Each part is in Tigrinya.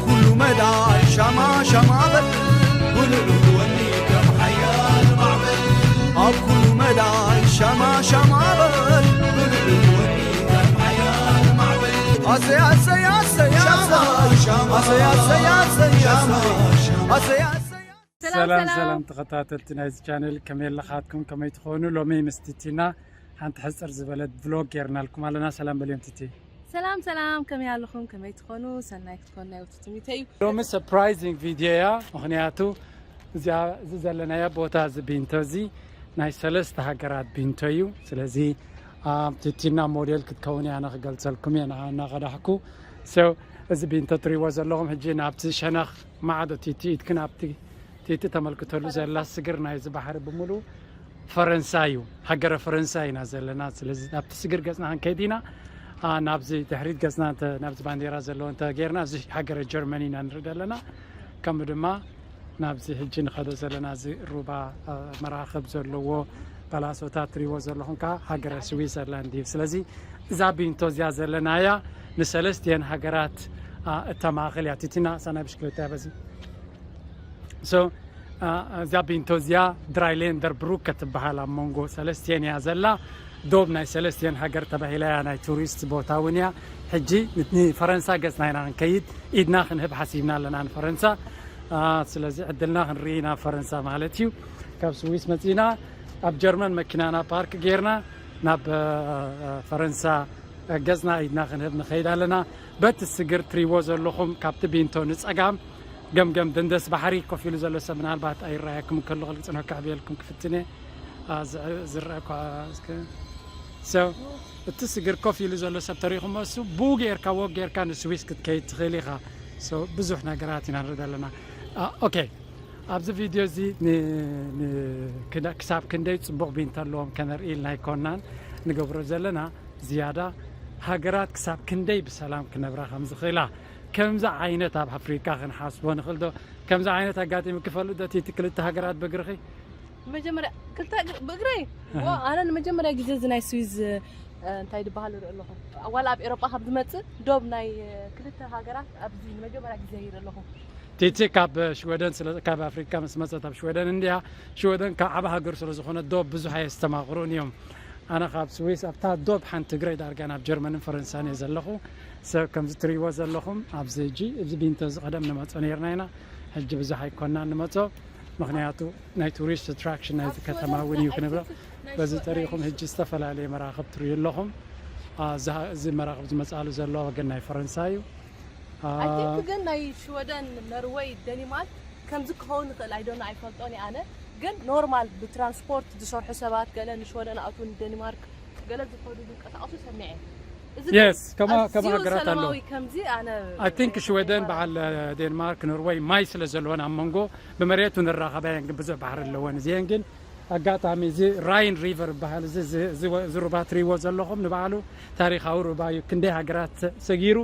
ኩሉ መዳይ ሻማ ሻማ በል፣ ውልዕሉ ወኒ ከም ሓያል ማዕበል። ኣብ ኩሉ መዳይ ሻማ ሻማ በል፣ ውልዕሉ ወኒ ከም ሓያል ማዕበል። ኣሰይ ኣሰይ ኣሰይ ኣሰይ፣ ኣሰይ ኣሰይ ኣሰይ ኣሰይ፣ ኣሰይ ኣሰይ። ሰላም ሰላም ተኸታተልቲ ናይዚ ቻነል፣ ከመይ ኣለኻትኩም? ከመይ ትኾኑ? ሎሚ ምስ ቲቲና ሓንቲ ሕፅር ዝበለት ቭሎግ ጌርናልኩም ኣለና። ሰላም በልዮም ቲቲ። ሰላም ሰላም፣ ከመይ ኣለኹም? ከመይ ትኾኑ? ሰናይ ክትኮኑ ናይ ውትትሚተ እዩ። ሎሚ ሰርፕራይዚንግ ቪድዮ እያ። ምኽንያቱ እዚኣ እዚ ዘለናዮ ቦታ፣ እዚ ቢንቶ እዚ ናይ ሰለስተ ሃገራት ቢንቶ እዩ። ስለዚ ኣብ ቲቲና ሞዴል ክትከውን እያ፣ ኣነ ክገልጸልኩም እየ ንዓ እናቐዳሕኩ። So እዚ ቢንቶ ትሪዎ ዘለኹም ሕጂ ናብቲ ሸነኽ ማዕዶ ቲቲ ኢድክን ኣብቲ ቲቲ ተመልክተሉ ዘላ ስግር ናይዚ ባሕሪ ብምሉ ፈረንሳ እዩ። ሃገረ ፈረንሳ ኢና ዘለና። ስለዚ ናብቲ ስግር ገጽና ክንከይድ ኢና። ናብዚ ድሕሪት ገጽና ናብዚ ባንዴራ ዘለዎ እንተ ጌርና፣ እዚ ሃገረ ጀርመኒ ኢና ንርኢ ዘለና። ከምኡ ድማ ናብዚ ሕጂ ንኸዶ ዘለና እዚ ሩባ መራኽብ ዘለዎ ፓላሶታት ትሪዎ ዘለኹም ከዓ ሃገረ ስዊዘርላንድ እዩ። ስለዚ እዛ ቢንቶ እዚኣ ዘለናያ ንሰለስቲአን ሃገራት እተማእኽል እያ። ቲቲና ሳና ብሽክለታ በዚ so እዛ ቢንቶ እዚኣ ድራይሌንደር ብሩክ ከትበሃል ኣብ መንጎ ሰለስቲአን እያ ዘላ። ዶብ ናይ ሰለስቲአን ሃገር ተባሂላ እያ፣ ናይ ቱሪስት ቦታ እውን እያ። ሕጂ ንፈረንሳ ገጽና ኢና ክንከይድ፣ ኢድና ክንህብ ሓሲብና ኣለና ንፈረንሳ። ስለዚ ዕድልና ክንርኢ ኢና ፈረንሳ ማለት እዩ። ካብ ስዊስ መጺና ኣብ ጀርመን መኪናና ፓርክ ጌርና ናብ ፈረንሳ ገጽና ኢድና ክንህብ ንኸይድ ኣለና። በቲ ስግር ትሪዎ ዘለኹም ካብቲ ቢንቶ ንጸጋም ገምገም ደንደስ ባሕሪ ኮፍ ኢሉ ዘሎ ሰብ ምናልባት ኣይረኣየኩም ከሎ ክጽንሑ ክዕብየልኩም ክፍትነ ዝረአ እኳ እስከ so እቲ ስግር ኮፍ ኢሉ ዘሎ ሰብ ተሪኹሞ እሱ ቡ ጌርካ ወግ ጌርካ ንስዊስ ክትከይድ ትኽእል ኢኻ። So ብዙሕ ነገራት ኢና ንርኢ ዘለና። ኦኬ ኣብዚ ቪድዮ እዚ ክሳብ ክንደይ ፅቡቕ ቢንቶ ኣለዎም ከነርኢ ኢልና ኣይኮናን ንገብሮ ዘለና። ዝያዳ ሃገራት ክሳብ ክንደይ ብሰላም ክነብራ ከም ዝኽእላ ከምዚ ዓይነት ኣብ ኣፍሪካ ክንሓስቦ ንኽእል ዶ? ከምዚ ዓይነት ኣጋጢሙ ክፈልጥ ዶ እቲ ክልተ ሃገራት ብእግርኺ? መጀመርያ ክልተ እግሪ- ብእግረይ ዋ፣ ኣነ ንመጀመርያ ግዜ እዚ ናይ ስዊዝ እ፣ እንታይ ዝበሃል ርኢ ኣለኹ። ዋላ ኣብ ኤሮጳ ካብ ዝመጽእ ዶብ ናይ እ፣ ክልተ ሃገራት ኣብዚ ንመጀመርያ ግዜ ይርኢ ኣለኹ። ቲቲ ካብ ሽወደን ስለ ካብ ኣፍሪካ ምስ መፀት ኣብ ሽወደን እንድያ። ሽወደን ካብ ዓብ ሃገር ስለ ዝኾነ ዶብ ብዙሕ ኣየስተማቕሩን እዮም። ኣነ ካብ ስዊስ ኣብታ ዶብ ሓንቲ እግረይ ዳርጋ ናብ ጀርመንን ፈረንሳን እየ ዘለኹ። ሰብ ከምዚ ትሪእዎ ዘለኹም ኣብዚ ሕጂ እዚ ቢንቶ እዚ ቀደም ንመፆ ነርና ኢና። ሕጂ ብዙሕ ኣይኮናን ንመፆ፣ ምኽንያቱ ናይ ቱሪስት ኣትራክሽን ናይዚ ከተማ እውን እዩ ክንብሎ። በዚ ተሪኹም ሕጂ ዝተፈላለየ መራኽብ ትሪኡ ኣለኹም። እዚ መራኽብ ዝመፅኣሉ ዘሎ ወገን ናይ ፈረንሳ እዩ። I think ግን ናይ ሽወደን፣ ኖርወይ፣ ደኒማርክ ከምዚ ክኸውን ይኽእል ኣይዶነ ኣይፈልጦን እየ ኣነ። ግን ኖርማል ብትራንስፖርት ዝሰርሑ ሰባት ገለ ንሽወደን ኣቱ ንደኒማርክ ገለ ዝኸዱ ዝንቀሳቐሱ ሰሚዐ። እዚ ግን የስ ከማ ከማ ኣዝዩ ሃገራት ኣለዎ። ሰላማዊ ከምዚ ኣነ I think ሽወደን በዓል ዴንማርክ ኖርወይ ማይ ስለ ዘለወን ኣብ መንጎ ብመሬቱ ንራኸባ እየን፣ ግን ብዙሕ ባሕሪ ኣለወን እዚአን። ግን ኣጋጣሚ እዚ ራይን ሪቨር ይበሃል። እዚ እዚ- እዚ ወ- እዚ ሩባ ትሪእዎ ዘለኹም ንባዕሉ ታሪኻዊ ሩባ እዩ። ክንደይ ሃገራት ሰ- ሰጊሩ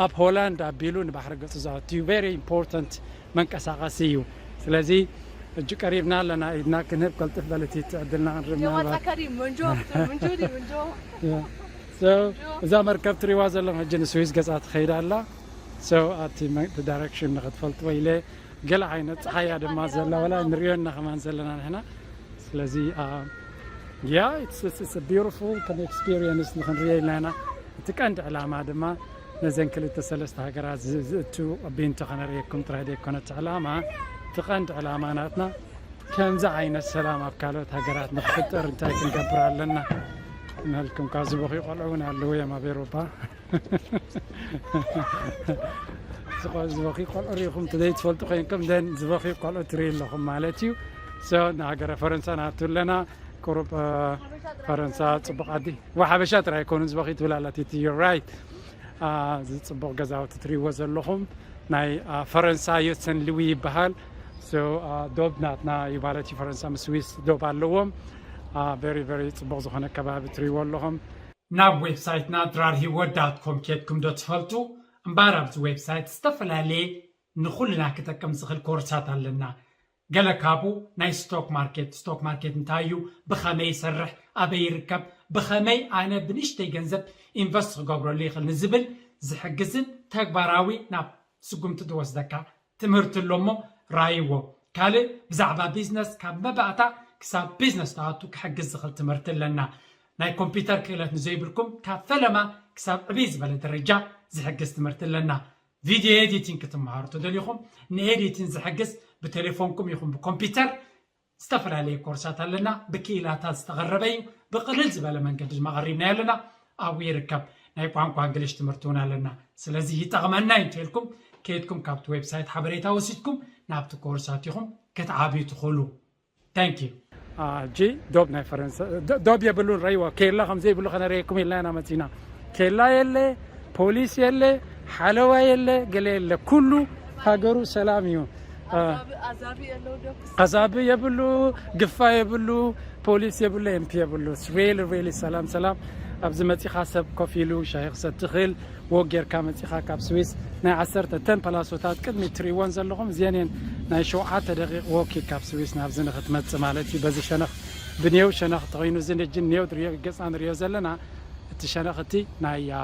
ኣብ ሆላንድ ኣቢሉ ንባሕሪ ገጹ ዘኣቱ እዩ። Very important መንቀሳቐሲ እዩ። ስለዚ እጁ ቀሪብና ኣለና፣ ኢድና ክንህብ ቀልጥፍ በለቲ ትዕድልና ክንርብ ምናልባት የዋጣካ ድዩ መንጆ መንጆ ድዩ መንጆ So እዛ መርከብ ትሪዋ ዘለኹም ሕጂ ንስዊስ ገጻ ትኸይድ ኣላ። So ኣቲ ዳይሬክሽን ንክትፈልጥዎ ኢለ ገለ ዓይነት ፀሓያ ድማ ዘላ ወላ ንሪኦ እና ከማን ዘለና ንሕና። ስለዚ ያ beautiful ከም ኤክስፒሪየንስ ንክንሪኦ ኢልና ኢና። እቲ ቀንዲ ዕላማ ድማ ነዘን ክልተ ሰለስተ ሃገራት ዝ- ዝእቱ ቢንቶ ከነርእየኩም ጥራይ ዘይኮነ እቲ ዕላማ፣ እቲ ቀንዲ ዕላማ ናትና ከምዚ ዓይነት ሰላም ኣብ ካልኦት ሃገራት ንክፍጠር እንታይ ክንገብር ኣለና ንልኩም። ካብ ዝበኽዩ ቆልዑ እውን ኣለዉ እዮም ኣብ ኤሮፓ። ዝቆ- ዝበኽዩ ቆልዑ ሪኢኹም እንተዘይትፈልጡ ኮይንኩም then ዝበኽዩ ቆልዑ ትርኢ ኣለኹም ማለት እዩ። So ንሃገረ ፈረንሳ ንኣቱ ኣለና። ቁሩብ እ፣ ፈረንሳ ፅቡቕ ዓዲ ዋ ሓበሻ ጥራይ ኣይኮኑን ዝበኽዩ ትብል ኣላ ቲቲ። You're right። እዚ ፅቡቕ ገዛውቲ ትሪእዎ ዘለኹም ናይ እ፣ ፈረንሳ ዮሰን ልዊ ይበሃል። So እ፣ ዶብ ናትና እዩ ማለት እዩ። ፈረንሳ ምስ ስዊስ ዶብ ኣለዎም። እ፣ very very ፅቡቕ ዝኾነ ከባቢ ትሪእዎ ኣለኹም። ናብ ዌብሳይትና ድራር ህይወት ዳት ኮም ኬድኩም ዶ ትፈልጡ? እምበኣር ኣብዚ ዌብሳይት ዝተፈላለየ ንኹልና ክጠቅም ዝኽእል ኮርሳት ኣለና። ገለ ካብኡ ናይ ስቶክ ማርኬት፣ ስቶክ ማርኬት እንታይ እዩ፣ ብኸመይ ይሰርሕ፣ ኣበይ ይርከብ፣ ብኸመይ ኣነ ብንእሽተይ ገንዘብ ኢንቨስት ክገብረሉ ይኽእል ንዝብል ዝሕግዝን ተግባራዊ ናብ ስጉምቲ ትወስደካ ትምህርቲ ኣሎ እሞ ራይዎ። ካልእ ብዛዕባ ቢዝነስ ካብ መባእታ ክሳብ ቢዝነስ ትኣቱ ክሕግዝ ዝኽእል ትምህርቲ ኣለና። ናይ ኮምፒውተር ክእለት ንዘይብልኩም ካብ ፈለማ ክሳብ ዕብይ ዝበለ ደረጃ ዝሕግዝ ትምህርቲ ኣለና። ቪድዮ ኤዲቲንግ ክትመሃሩ ተደሊኹም ንኤዲቲንግ ዝሕግዝ ብቴሌፎንኩም ይኹን ብኮምፒውተር ዝተፈላለየ ኮርሳት ኣለና። ብክኢላታት ዝተቐረበ እዩ። ብቕልል ዝበለ መንገዲ ድማ ቀሪብናዮ ኣለና። ኣብኡ ይርከብ። ናይ ቋንቋ እንግሊሽ ትምህርቲ እውን ኣለና። ስለዚ ይጠቕመና እዩ እንተልኩም ከይድኩም ካብቲ ዌብሳይት ሓበሬታ ወሲድኩም ናብቲ ኮርሳት ኢኹም ክትዓብዩ ትኽእሉ። Thank you። ጂ ዶብ ናይ ፈረንሳ ዶ- ዶብ የብሉን። ረይዋ ኬላ ከም ዘይብሉ ከነረየኩም ኢልና ኢና መፂና። ኬላ የለ፣ ፖሊስ የለ፣ ሓለዋ የለ፣ ገለ የለ። ኩሉ ሃገሩ ሰላም እዩ። አ፣ ኣዛቢ ኣዛቢ የለው ደብስ ኣዛቢ የብሉ፣ ግፋ የብሉ፣ ፖሊስ የብሉ፣ ኤምፒ የብሉ። ሪሊ ሪሊ ሰላም ሰላም። ኣብዚ መፂኻ ሰብ ኮፍ ኢሉ ሻሂ ክሰቲ ይኽእል። ወክ ጌርካ መፂኻ ካብ ስዊስ ናይ ዓሰርተ ተን ፓላሶታት ቅድሚ ትሪእወን ዘለኹም እዚአን እየን። ናይ ሸውዓተ ደቂቕ ወክ እዩ ካብ ስዊስ ናብዚ ንክትመፅእ ማለት እዩ። በዚ ሸነኽ ብኔው ሸነኽ ተኾይኑ እዚ ነጅን ኔው ድሪዮ ገፃ ንሪኦ ዘለና እቲ ሸነኽ እቲ ናይ አ፣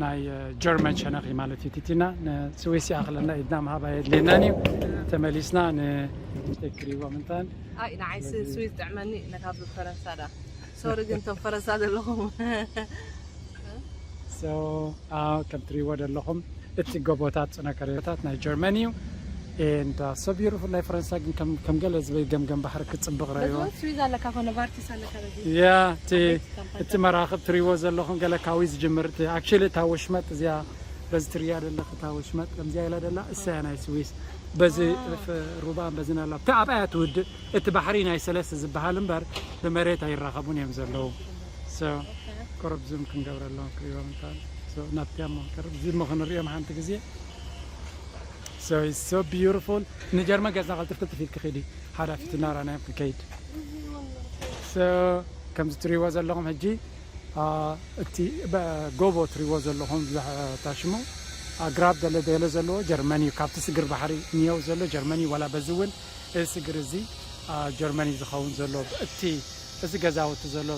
ናይ አ፣ ጀርመን ሸነኽ እዩ ማለት እዩ። ቲቲና ንስዊስ ይኣኽለና ኢድና ምሃብ ኣየድልየናን እዩ። ተመሊስና ንክሪዎ ምንታን ኣይ ንዓይ ስ- ስዊዝ ጥዕመኒ ነካብ ፈረንሳ ዳ ሶሪ ግን ቶም ፈረንሳ ዘለኹም So ኣዎ ከም ትሪእዎ ዘለኹም እቲ ጎቦታት ጽነ ከረታት ናይ ጀርመን እዩ። And uh, so beautiful ናይ ፈረንሳ ግን ከም ከም ገለ ዝበይ ገምገም ባሕሪ ክጽብቕ ረዮ በዝወት ስዊዝ ኣለካ ኮነ ቫርቲስ ኣለካ በዚ ያ እቲ እቲ መራኽብ ትሪእዎ ዘለኹም ገለ ካዊ ዝጅምር እቲ actually እታ ወሽመጥ እዚኣ በዚ ትሪያ ዘለኽ እታ ወሽመጥ ከምዚኣ ኢላ ደላ እሳ እያ ናይ ስዊስ በዚ ፍ- ሩባን በዚ ናላ እቲ ኣብኣያ ትውድእ እቲ ባሕሪ ናይ ሰለስተ ዝበሃል እምበር ብመሬት ኣይራኸቡን እዮም ዘለዉ So ቁርብ ዝም ክንገብረሎም ክሪዎም እንታን ናብቲያ እሞ ቅርብ ዝም ክንሪኦም ሓንቲ ግዜ So it's so beautiful ንጀርመን ገዛ ቀልጥፍ ቅልጥፍ ኢልክ ኸዲ ሓዳፊትና ራናዮም ክንከይድ So ከምዚ ትሪእዎ ዘለኹም ሕጂ አ፣ እቲ በ- ጎቦ ትሪእዎ ዘለኹም ዝታሽሙ ኣግራብ ገለ ገለ ዘለዎ ጀርመን እዩ ካብቲ ስግር ባሕሪ ንየው ዘሎ ጀርመን እዩ ዋላ በዚ እውን እዚ ስግር እዚ አ፣ ጀርመን እዩ ዝኸውን ዘሎ እቲ እዚ ገዛውቲ ዘሎ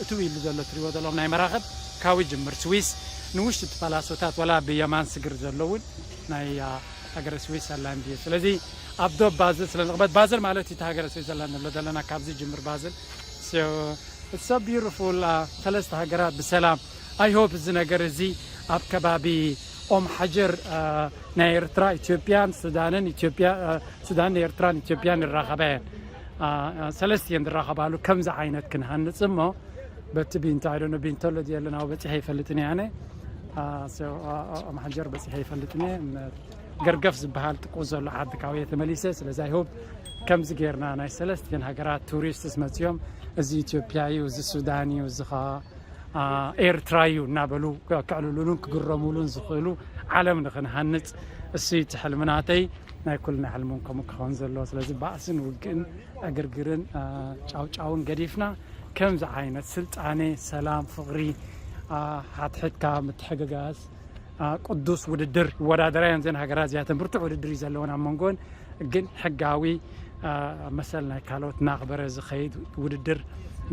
እቲ ኢሉ ዘሎ ትሪእዎ ዘለኹም ናይ መራኽብ ካብ ይጅምር ስዊስ ንውሽጢ እቲ ፓላሶታት ዋላ ብየማን ስግር ዘሎ እውን ናይ አ፣ ሃገረ ስዊዘርላንድ እዩ ስለዚ ኣብ ዶብ ባዝል ስለ ንቕበት ባዝል ማለት እቲ ሃገረ ስዊዘርላንድ ንብሎ ዘለና ካብዚ ይጅምር ባዝል So it's so beautiful ሰለስተ ሃገራት ብሰላም I hope እዚ ነገር እዚ ኣብ ከባቢ ኦም ሓጀር ናይ ኤርትራ ኢትዮጵያን ሱዳንን ኢትዮጵያ ሱዳንን ኤርትራን ኢትዮጵያን ይራኸባ እየን ሰለስቲየን ዝራኸባሉ ከምዚ ዓይነት ክንሃንፅ እሞ በቲ ቢንቶ I don't know ቢንቶ ኣሎ ድየ ኣሎ ናብኡ በፂሐ ይፈልጥን እየ ኣነ ኦም ሓጀር በፂሐ ይፈልጥን እየ ገርገፍ ዝበሃል ጥቁ ዘሎ ዓዲ ካብየ ተመሊሰ ስለዚ I hope ከምዚ ጌርና ናይ ሰለስቲኤን ሃገራት ቱሪስትስ መፅኦም እዚ ኢትዮጵያ እዩ እዚ ሱዳን እዩ እዚ ከዓ ኤርትራ እዩ እናበሉ ከዕልሉሉን ክግረሙሉን ዝኽእሉ ዓለም ንክንሃንፅ እሱ እቲ ሕልምናተይ ናይ ኩልና ሕልምን ከምኡ ክኸውን ዘለዎ ስለዚ ባእስን ውግእን ዕግርግርን ጫውጫውን ገዲፍና ከምዚ ዓይነት ስልጣኔ ሰላም ፍቕሪ ሓትሕትካ ምትሕግጋዝ ቅዱስ ውድድር ይወዳደራ እየን ዘን ሃገራት እዚኣተን ብርቱዕ ውድድር እዩ ዘለወን ኣብ መንጎን ግን ሕጋዊ መሰል ናይ ካልኦት እናኽበረ ዝኸይድ ውድድር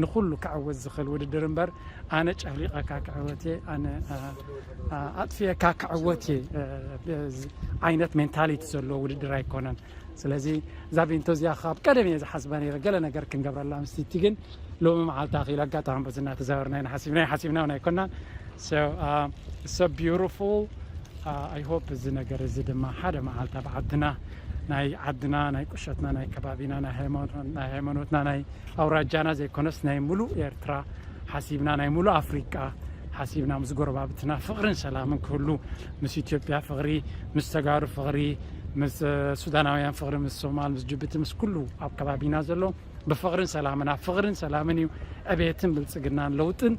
ንኩሉ ክዕወት ዝኽእል ውድድር እምበር ኣነ ጨፍሊቐካ ክዕወት እየ ኣነ ኣጥፍየካ ክዕወት እየ ዓይነት ሜንታሊቲ ዘለዎ ውድድር ኣይኮነን ስለዚ እዛ ቪንቶ እዚኣ ካብ ቀደም እየ ዝሓስባ ነይረ ገለ ነገር ክንገብረላ ምስቲ ግን ሎሚ መዓልቲ ኣኺሉ ኣጋጣሚ በዚ እናተዛወርና ኢና ሓሲብና ሓሲብና እውን ኣይኮናን so uh, it's so beautiful uh, I hope እዚ ነገር እዚ ድማ ሓደ መዓልቲ ኣብ ዓድና ናይ ዓድና ናይ ቁሸትና ናይ ከባቢና ናይ ሃይማኖትና ናይ ኣውራጃና ዘይኮነስ ናይ ሙሉእ ኤርትራ ሓሲብና ናይ ሙሉእ ኣፍሪቃ ሓሲብና ምስ ጎረባብትና ፍቕርን ሰላምን ክህሉ ምስ ኢትዮጵያ ፍቕሪ ምስ ተጋሩ ፍቕሪ ምስ ሱዳናውያን ፍቕሪ ምስ ሶማል ምስ ጅቡቲ ምስ ኩሉ ኣብ ከባቢና ዘሎ ብፍቕርን ሰላምን ኣብ ፍቕርን ሰላምን እዩ ዕቤትን ብልፅግናን ለውጥን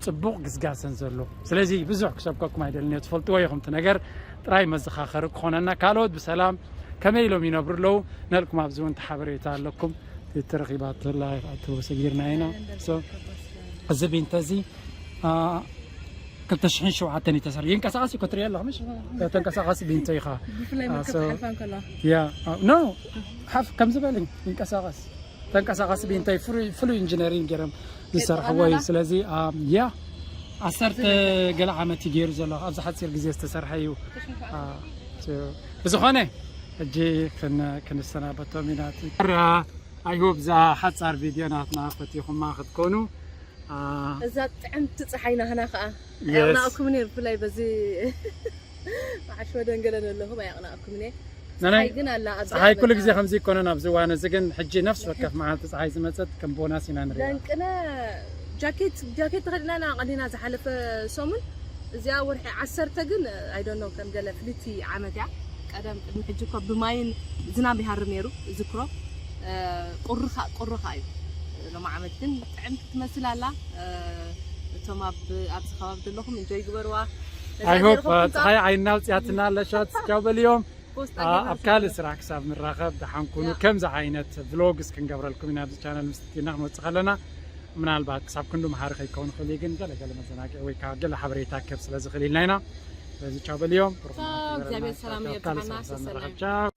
ፅቡቕ ግስጋሰን ዘሎ ስለዚ ብዙሕ ክሰብከኩም ኣይደልን እየ ትፈልጥዎ ኢኹም እቲ ነገር ጥራይ መዘኻኸሪ ክኾነና ካልኦት ብሰላም ከመይ ኢሎም ይነብሩ ኣለዉ ነልኩም ኣብዚ እውን ተሓበሬታ ኣለኩም ተረኺባትላ ተወሰጊርና ኢና እዚ ቢንተ እዚ ክልተ ሽሕን ሸውዓተን እዩ ተሰሪሑ ይንቀሳቐስ እዩ ክትሪኦ ኣለኹ ምሽ ተንቀሳቐሲ ቢንተ ኢኻ ብፍላይ መርከብ ሓልፋ እንከላ ያ ኖ ሓፍ ከምዚ በል ይንቀሳቐስ ተንቀሳቐሲ ቢንተ ፍሉይ ኢንጂነሪንግ ገይሮም ዝሰርሕዎ እዩ ስለዚ ያ ዓሰርተ ገለ ዓመት እዩ ገይሩ ዘሎ ኣብዚ ሓፂር ግዜ ዝተሰርሐ እዩ ብዝኾነ ሕጂ ክን- ክንሰናበቶም ኢና። እቲ I hope እዛ ሓጻር ቪድዮ ናትና ፈቲኹማ ክትኮኑ። ኣ፣ እዛ ጥዕምቲ ፀሓይ ናህና ከዓ Yes። ኣየቕናእኩምን እየ። ብፍላይ በዚ መዓሽ ወደንገለን ኣለኹም ኣየቕናእኩምን እየ። ነናይ ፀሓይ ግን ኣላ ኣብ ፀሓይ ኩሉ በቃ ግዜ ከምዚ ይኮነን ኣብዚ እዋን እዚ፣ ግን ሕጂ ነፍሲ ወከፍ መዓልቲ ፀሓይ ዝመፀት ከም ቦናስ ኢና ንሪኣ። ደንቅነ ጃኬት ጃኬት ተኸዲናና ቀኒና ዝሓለፈ ሰሙን። እዚኣ ወርሒ ዓሰርተ ግን I don't know ከም ገለ ፍልይቲ ዓመት እያ። ቀደም ቅድሚ ሕጂ እኮ ብማይን ዝናብ ይሃርም ነይሩ ዝክሮ። ቁርኻ ቁርኻ እዩ። ሎም ዓመት ግን ጥዕምቲ ትመስል ኣላ። እቶም ኣብ ኣብዚ ከባቢ ዘለኹም እንጆይ ግበርዋ። ነዛ I hope ገይርኩም ፀሓይ ዓይንና ውፅያትና ኣለሻት ቻው በልዮም። ፖስት ኣ፣ ኣብ ካልእ ስራሕ ክሳብ ንራኸብ ደሓን ኩኑ። ከምዚ ዓይነት ቭሎግስ ክንገብረልኩም ኢና ኣብዚ ቻነል ምስ ትኪና ክንወፅእ ከለና። ምናልባት ክሳብ ክንዱ መሃሪ ከይከውን ይኽእል እዩ፣ ግን ገለ ገለ መዘናግዒ ወይ ከዓ ገለ ሓበሬታ ክህብ ስለ ዝኽእል ኢልና ኢና። ስለዚ ቻው በልዮም። ብሩኽ ቻው፣ መዓልቲ እግዚኣብሔር ይግበረልና። ሰላም ቻው፣ ኣብ ካልእ የብዝሓና፣ ስራሕ ሰሰናዩ። ንራኸብ። ቻው።